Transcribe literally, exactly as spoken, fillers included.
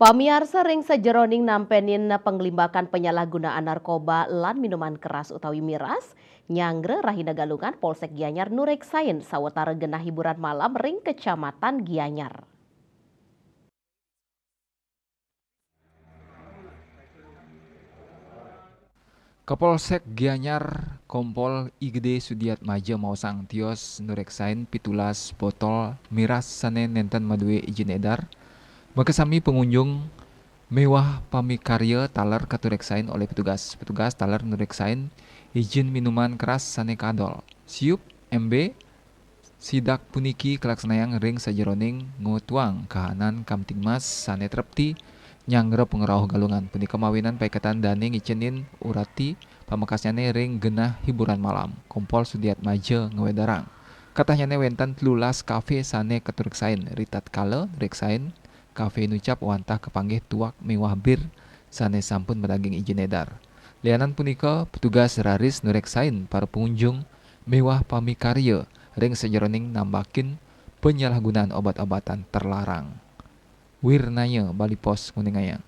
Pamiarsa, ring sajeroning nampenin panglimbakan penyalahgunaan narkoba lan minuman keras utawi miras, nyanggra rahina Galungan Polsek Gianyar nureksain sawetara genah hiburan malam ring Kecamatan Gianyar. Kapolsek Gianyar Kompol I Gede Sudiat Maja maosang tios nureksain pitulas botol miras sane nenten madue ijin edar, makasami pengunjung miwah pamikarya taler katureksain oleh petugas. Petugas taler nureksain ijin minuman keras sane kadol, siup, embe, sidak puniki kalaksanayang ring sajeroning ngutuang kahanan Kamtibmas sane trepti nyanggra pangrauh Galungan. Punika mawinan paiketan dane ngicenin urati pamekasnyane ring genah hiburan malam. Kompol Sudiat Maja ngwedarang, katahnyane wenten telulas kafe sane katureksain. Ritatkala nureksain kafe nucap wantah kapanggih tuak miwah bir sane sampun madaging ijin edar. Lianan punika, petugas raris nureksain para pengunjung miwah pamikarya ring sajeroning nambakin penyalahgunaan obat-obatan terlarang. Wirnaya, Bali Post, nguningayang.